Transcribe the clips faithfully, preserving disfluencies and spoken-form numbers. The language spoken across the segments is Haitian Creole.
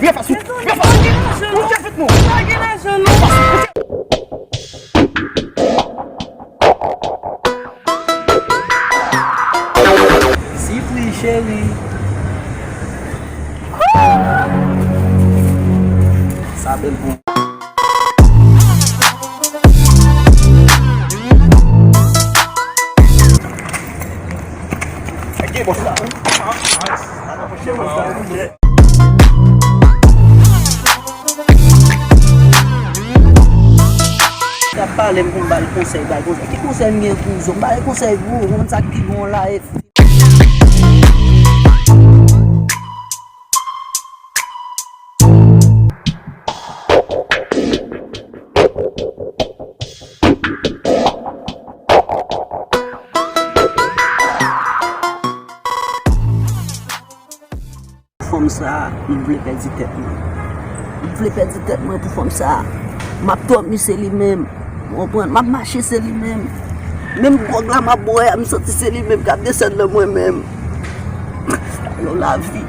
Vye fas ou. Vye fas ou. Ou jèn fèt nou. Sipri cheri. Sa bèl pou. Gen bòs la. T ap pale m pou m ba l konsèy, ba l konsèy. Ki konsèy m gen pou zòt? M ba l konsèy pou ou, ou konn sa k pi bon la, e Fanm sa a, m vle pèdi tèt mwen. M vle pèdi tèt mwen pou fanm sa a. M ap dòmi, se li menm. Ou konprann? M ap mache, se li menm. Menm gwòg la m ap bwè a, m santi se li menm k ap desann nan mwen menm. Alo lavi.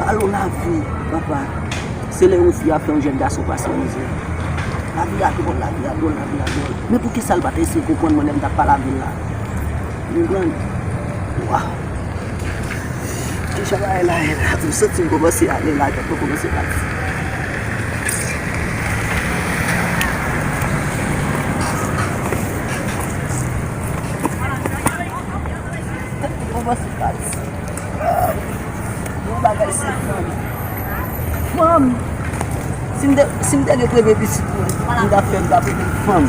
Alo lavi, papa. Se lè yon fi ap fè yon jèn gason pase mizè. Lavi a dwòl, lavi a dwòl, lavi a dwòl. Men poukisa l pa t eseye konprann mwen lè m t ap pale avè l la? Ou konprann? Waw. Kijan bagay la ye la? M santi m kòmanse ale la, tèt mwen kòmanse pati. Tèt mwen kòmanse pati. Yon bagay se fanm. Fanm. Si m te, si m te gen premye pitit mwen, m t ap fè, m t ap rele l fanm.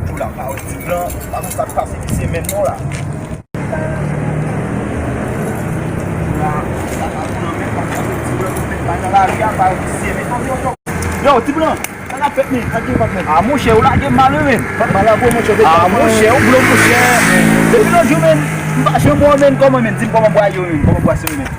Ou la pa wè ti blan, pa konn sa k pase ki semèn non la. La, sa pa blan menm, pa konn sa k pase ti blan, tout nèg pa nan lari a, pa wè ki semèn. Yo, ti blan, sa k ap fèt menm? Sa k gen patnè? A monchè, ou lage m mal wi menm. Malabo monchè, ah monchè, ou blo monchè. Depi lòt jou menm, m pa janm wè w menm, kòman menm? Di m kòman bwa yo menm, kòman bwa se yo menm?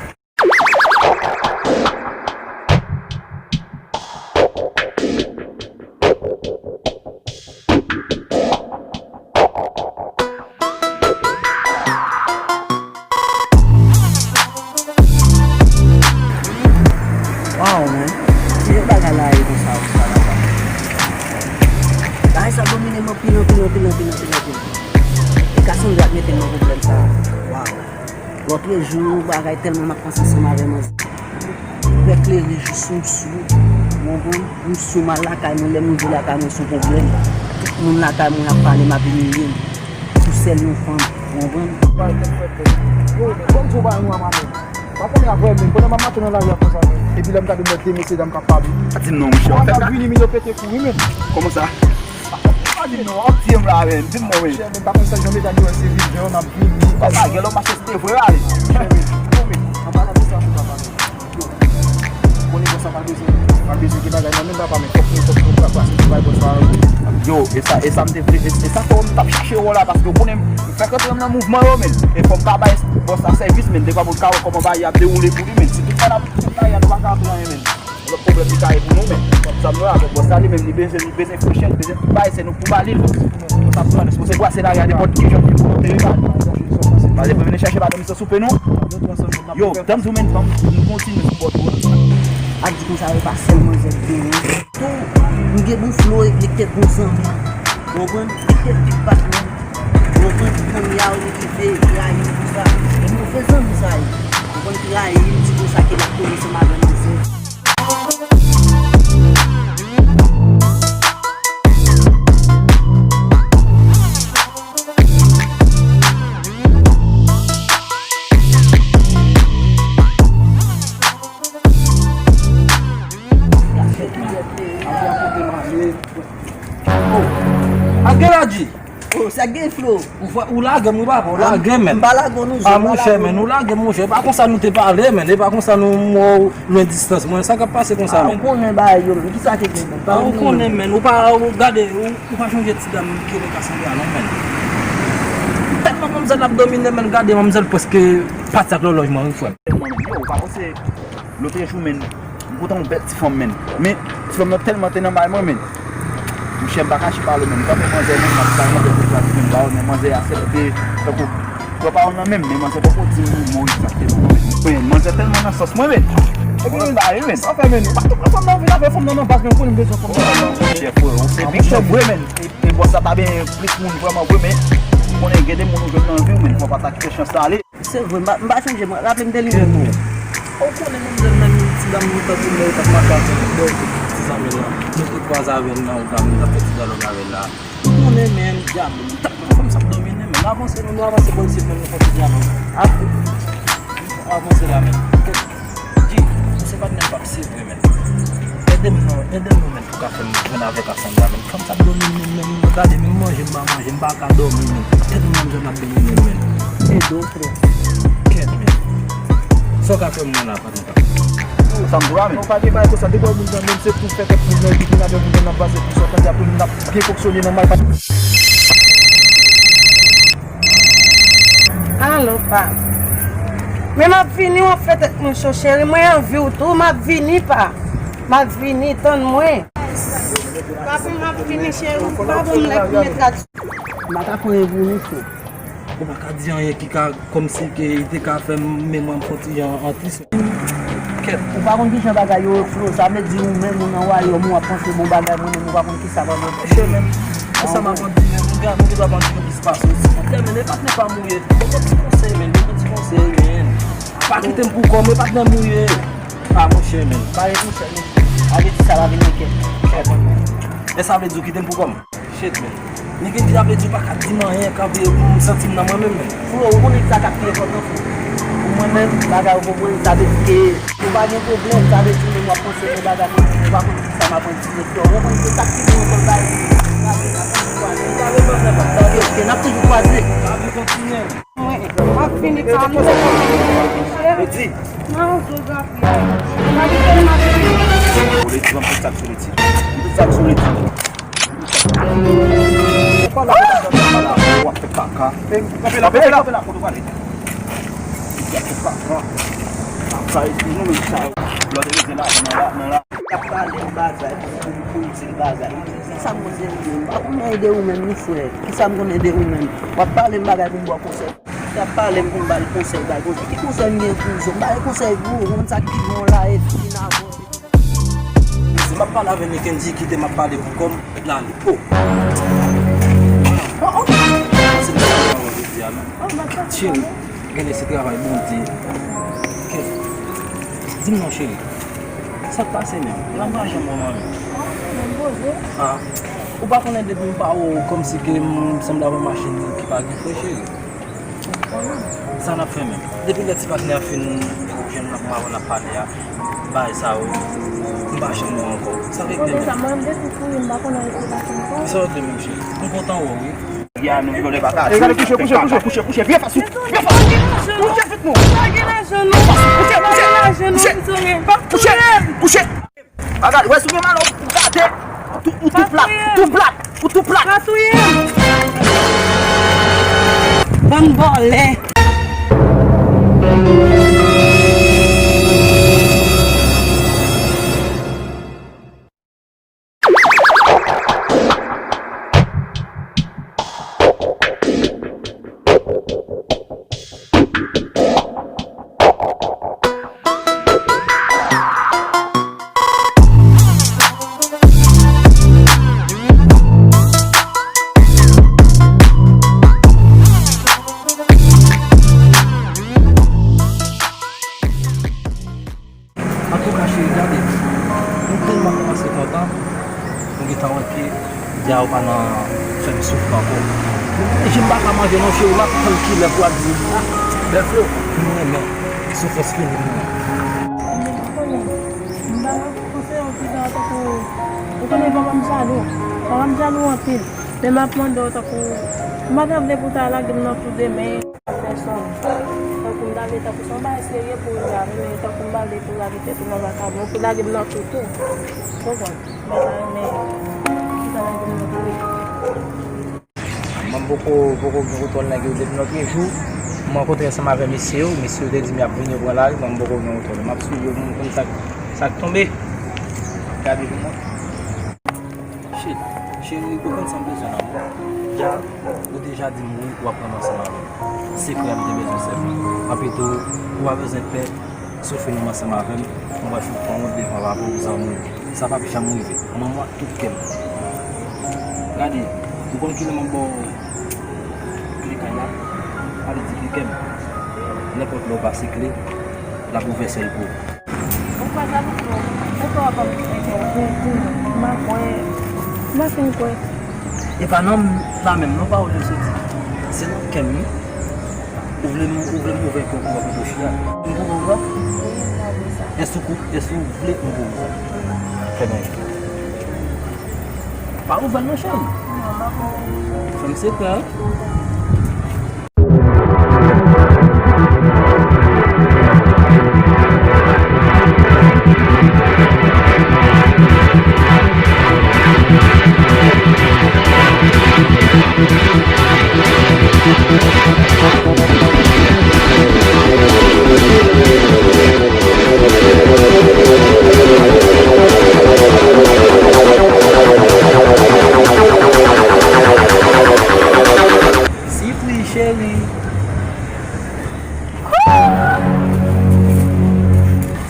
Waw, man. Kijan bagay la ye konsa, konsa la, papa? Bagay sa domine m anpil, anpil, anpil, anpil, anpil, anpil. E Cassandra k mete m nan pwoblèm sa. Waw. Lòtrejou, bagay tèlman m ap panse ansanm avè manzè. M fè klere jis m sou, ou konprann? M sou m al lakay mwen, lè m rive lakay mwen se yon pwoblèm. Tout moun lakay mwen ap pale m, ap imilye m. Pou sèl yon fanm, ou konprann? Bay tèt frèt, frèt. Yo, men, ban m di w bagay mwen a maten. Pa konnen avè men, konnen m ap mache nan lari a konsa men. Epi lè m gade m wè de mesye dam k ap pale. Pa di m non, monchè. Mwen ap vini, m yo pete kou wi men. Kòman sa? Pa di m non, w ap tiye m la men. Di m non men. Monchè, men m pa konn sa jan medam yo wè se vide yo, m ap vini. Papa, gen lè w mache se te vre ale. Monchè, men, non men, an palan de sa pou papa men. Yo, konnen konsa pa bezwen, pa bezwen gen bagay nan men papa men. Fòk nou, fòk nou pa pase travay bòs la yo. Yo, e sa, e sa m te vle, e, e sa fè w m t ap chache w la, paske w konnen m fèk rantre m nan mouvman yo men. E fò m ka bay bòs la sèvis men, dekwa pou l ka wè kòman bagay ap dewoule pou li men. Si tout moun ap fè bagay a, nou pa ka antre anyen men. Lòt pwoblèm li ka ye pou nou men. Sa m wè avèk bòs la li menm li bezwen, li bezwen fresh air, li bezwen tout bagay, se nou pou ba li l. Sa m wè, nou sipoze brase lari a nenpòt ki jan pou nou te rive. Pase pou vin chèche madanm sa soupe nou. Yo, tann tou men fanm, nou kontinye sou bòt ou. Ap di konsa yo pa sèl manzè k genyen. Tou, m gen bon flow epi kèk bon zanmi. Ou konprann? Kèk big patnè. Ou konprann? Kounye a ou rive rayi m konsa. E move zanmi sa ye. Konn trayi, di konsa ke l ap kouri ansanm avè manzè. Oh, Angeladji! Oh, sa gen Flo. Ou fè, ou lage m, ou pa fè, ou lage m, men. M pa lage w, non, a, monchè, men, ou lage m, monchè. E pa konsa nou te pale, men. E pa konsa nou, mwen, lwen distans. Mwen, sa k ap pase konsa, men. Ou konnen bagay yo, men. Kisa ki gen, men? A, ou konnen, men. Ou pa, ou gade, ou, ou pa chonje ti dam ki rele Cassandra, non, men. Tèlman manmzèl ap domine, men, gade, manmzèl prèske pati ak lòlòj mwen, wi, frè m. Ou pa panse Lotrejou, men, m kontan yon bèl ti fanm, men. Men, ti fanm nan tèlman te nan may mwen, men. Monchè, m pa kache pale, men. M kanpe manzè, men, m ap bay manzè tout la, men, ba, men manzè aksepte, tankou, pran pawòl nan men m, men manzè poko di m mo egzakteman, men. Men, manzè tèlman nan sans mwen, men. Epi, men, ba, men. Sa fè, men, ou pa tou pran fanm nan, ou vin avè fanm nan nan baz, men, ou konnen m bezwen fanm nan. Monchè, frè, ou se big nan vre, men. E, e bòs la pa benyen plis moun vrèman vre, men. Ou konnen gen de moun ou jwenn nan vi w, men. Fò w pa ta kite chans la ale. Se vre, m pa, m pa chonje, mwen raple m te li menm, wi. Ou konnen manmzèl menm, ti dam nou tankou lè yo t ap mache avè l, lè yo te ti zanmi l lan. Nou te kwaze avè l nan wout la, nou t ap fè ti dyalòg avè l la. Ou konnen, men, dyab, m t ap pran fanm sa ap domine, men avanse, nou, nou avanse bò isit, men nou fè ti dyalòg. Ap-, avanse la, men. Di, m se patnè p ap se vre, men. Ede m non, ede m non, men. Ou ka fè m jwenn avèk Cassandra, men fanm sa ap domine m, men gade, men manje m pa manje, m pa ka dòmi, men tèt mwen menm jan ap domine m, men. Ede w, frè. Kèt, men. Sa w ka fè m nan la, patnè pa. Sa m di w la, men. Non, pa gen bagay konsa, depi w moun nan, men se tou fè kèk moun nan, epi vin avè moun nan, nan pase pou sa, tande apre moun ap gen fonksyone nan may pa. Alo, pa. Men m ap vini, w ap fè tèt mwen cho, cheri. Mwen anvi w tou, m ap vini, pa. M ap vini, tann mwen. Papi, m ap vini, cheri, ou pa ban m lè pou met rad. M pa ka pran yon pou ou, frè. Ou pa ka di anyen ki ka, kòmsi ke li te ka fè memwa m fè yon ti jan an tris. Kèt. Ou pa konn kijan bagay yo flo, sa vle di ou menm ou nan wayòm ou ap panse bon bagay, mwen menm ou pa konn kisa m ap panse. Monchè, men, konsa m ap di, men, moun gen, moun gen dwa panse yon plis pase w, silvouplè, men, e patnè pa mouye. Ban m yon ti konsèy, men, ban m yon ti konsèy, men. Pa kite m pou kò m, e patnè mouye. A, monchè, men. Pa gen konsèy, men. A vle di sa va vin nan kèt. Kèt. E sa vle di w kite m pou kò m? Shit, man. Nigga, sa vle di w pa ka di m anyen, kanpe, m santi m nan mwen menm, man. Flo, ou konnen sa k ap pi enpòtan, Flo. Pou mwen menm, bagay ou konprann, sa vle di ke ou pa gen pwoblèm, sa vle di menm w ap panse de bagay mwen, ou pa konn kisa m ap redi direktè. Ou konprann se sa k pi bon, ou konn bay. Ok, ok, n ap toujou kwaze. Mwen, m ap fini pa m. Lady. Nan zo zafi. M ap fini. Ou Lady, ban m tout sa k sou Lady. Tout sa k sou Lady. Ou pa la, ou pa la, w ap fè kaka. Kanpe la, kanpe la, kanpe la, kote w prale? W ap fè kaka. Sa e di nou menm sa yo. Lòt e rete la, nan la, nan la. Y ap pale m bagay, pou m, pou m di l bagay. Sa m konnen ede ou menm, wi, frè? Kisa m konnen ede ou menm? W ap pale m bagay pou m ba w konsèy. Y ap pale m pou m ba l konsèy, bay konsèy. Ki konsèy m gen pou ou? M ba l konsèy pou ou, ou konn sa k pi bon la, epi vin avan. Si m ap pale avè Nikenji, kite m ap pale pou kò m, l ale. Oh! Oh, oh! Se nan sa m jodi a, non. Cheri, genlè se travay Bondye. Kèt. Di m non, cheri. Sa k pase menm? L ap mache mwen, manmi. Ah, ou pa konnen depi m pa wè w, kòmsi ke m sanble avè yon machin ki pa gen fre, cheri. Sa n ap fè menm? Depi lè ti patnè a fin jwenn nan pou m avè w n ap pale a, bagay sa yo, m pa janm wè w ankò. Sa k regle menm? Sa mwen depi kouri, m pa konn anyen ki pase ankò. Sa w regle menm, cheri? M kontan wè w, wi. Ya, nou vle pa ka. E, gade, kouche, kouche, kouche, kouche, kouche, vye fas ou. Vye fas ou. Kouche vit nou. Kouche, kouche, kouche, kouche. Kouche. Bagay, wè si w gen malè, ou gate. Ou tou, ou tou plat, ou tou plat, ou tou plat. Pa touye m. Bann vòlè. Kounya ou pa nan fè m soufri ankò. Jem pa ka manje non, cheri, m ap tann kilè pou w al di m, ah, Bèflo, m renmen soufrans ke nou nan. M pa konn se yon ti jan tankou, ou konnen papa m jalou. Papa m jalou anpil. Men m ap mande w tankou, m pa ta vle pou w ta lage m nan tou demen. Pèsòn. Tankou m ta vle, tankou se yon bagay serye pou rive avè m, men tankou m pa vle pou lage tèt ou nan vakabon, pou lage m nan tou tou. Ou konprann? M pa ta renmen pou ta lage m nan tou tou. Mwen poko, poko gen kontwòl nèg yo depi lòt jou. Mwen rankontre ansanm avè mesye yo, mesye yo te di m y ap vini yo pran lari, mwen poko gen kontwòl. M ap swiv yo pou m konn sa k, sa k tonbe. Gade pou mwen. Shit, cheri, ou konn sa m bezwen nan mwen. Dja, ou deja di m wi, w ap pran m ansanm avè m. Sekrè m te bezwen sèvi. Anpi tou, ou pa bezwen pè, soufri nou ansanm avè m. Mwen pral fout pran wont devan papa w, zanmi w. Sa p ap janm rive. Mwen, mwen, tout kè m. Gade, ou konn kilè m ap ba w kle kay la? Gade, di kle kè m. Nenpòt lè w pase kle, l ap ouvè sèl pou ou. Ou pa jalou, frè m. Ou pa wè m enterese, m pa kwè. M pa fin kwè. E pa nan m la menm, non, pawòl yo soti. Se nan kè m, wi. Ou vle m, ou vle m ouvè kè w pou w poto fi a? M pou ouvè? Wi, m ta vle sa. Èske ou, èske ou vle m pou ouvè? Fè m. Pa ouvè l non, cheri. Non, m pa ouvè. Fè m sekrè, wi. Sipri cheri.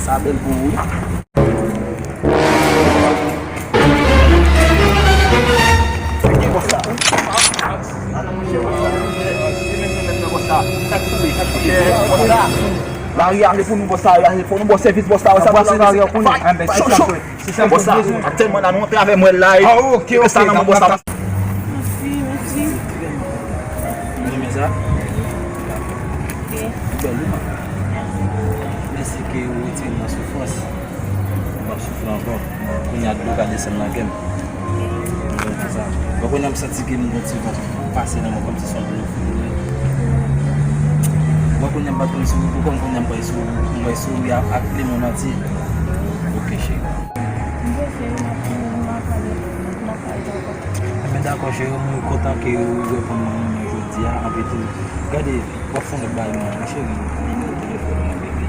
Sa bèl pou ou wi. Lari a se pou nou, bòs la, lari a se pou nou, bòs, sèvis, bòs la, wè sa, bòs la, lari a pou nou. Bòs la, aktyèlman la, nou antre avè mwèl la, e sa nan men bòs la. Mèsi, mèsi. Ou renmen sa? Wi. Ou bèl, wi, man. Mèsi ke ou retire m nan soufrans. M p ap soufri ankò. Kounye a dlo ka desann nan kè m. Mwen di sa. Bon, kounye a m santi ke m gon ti van pase nan mwen kòmsi se yon dlo foudre. Bon, kounye a m pa t konn si ou, ou konn kounye a m pral sou, m pral sou li ak, ak lemonn antye. Ok, cheri. M prese wi, m ap, m ap ale, m ap ale ankò. Enben, dakò, cheri, mwen kontan ke ou reponn mwen jodi a, anpi tou, gade, w ap fè yon lòt bagay mwen, cheri, nimewo telefòn mwen, bebe,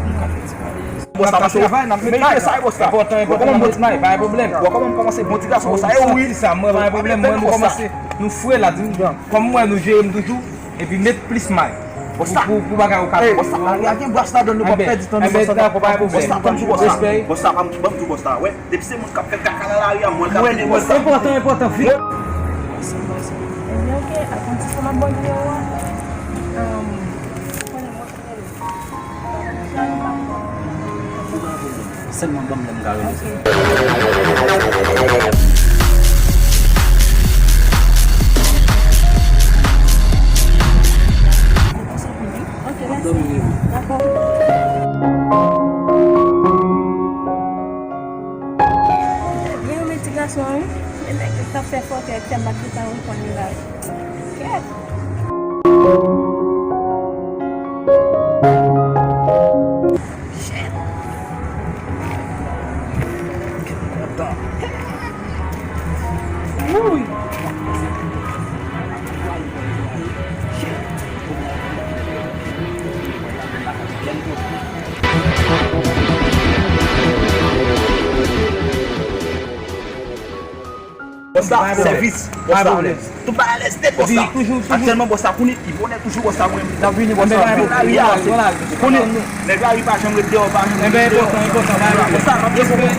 nou ka fè ti pale. Bòs la, travay, n ap met kay sa, bòs la. Enpòtan, enpòtan, n ap met kay, pa gen pwoblèm. Bon, kòman m kòmanse, bon ti gason, bòs la, e wi. Sa, mwen, pa gen pwoblèm, mwen, nou kòmanse, nou fre la, di, kòm mwen, nou jere m toujou, epi met plis may. Bòs la. Pou, pou, pou bagay ou ka fè. Bòs la, lari a gen bras ladann, nou p ap pèdi tan nou, bòs la. Enben, dakò, pa gen pwoblèm. Bòs la, ban m di w, bòs la. Respè. Bòs la, ban m, ban m di w, bòs la, wè. Depi se moun k ap fè kaka nan lari a, mwen k ap vini, bòs la. Enpòtan, enpòtan, vit. Ebyen, ok, atann ti fò m ap ba w nimewo a. Ahn, konnen mwen konnen li. Sèlman ban m lè m ka rele sa. Ok, mèsi. Dakò. Gen yon ti gason, wi. Men nèg yo t ap fè fòkè ak tèm ak gita, wi, konn li la. Kèt. Shit. Kèt kontan. Wouy. Bòs la, sèvis. Bòs la, alèz. Tout bagay alèz nèt, bòs la. Aktyèlman, bòs la, kounye, li bonè toujou, bòs la, mwen, n ap vini, bòs la, vin lari a, se, ou konnen, nèg lari pa janm ret deyò, pa janm ret deyò. Bòs la, n ap vini.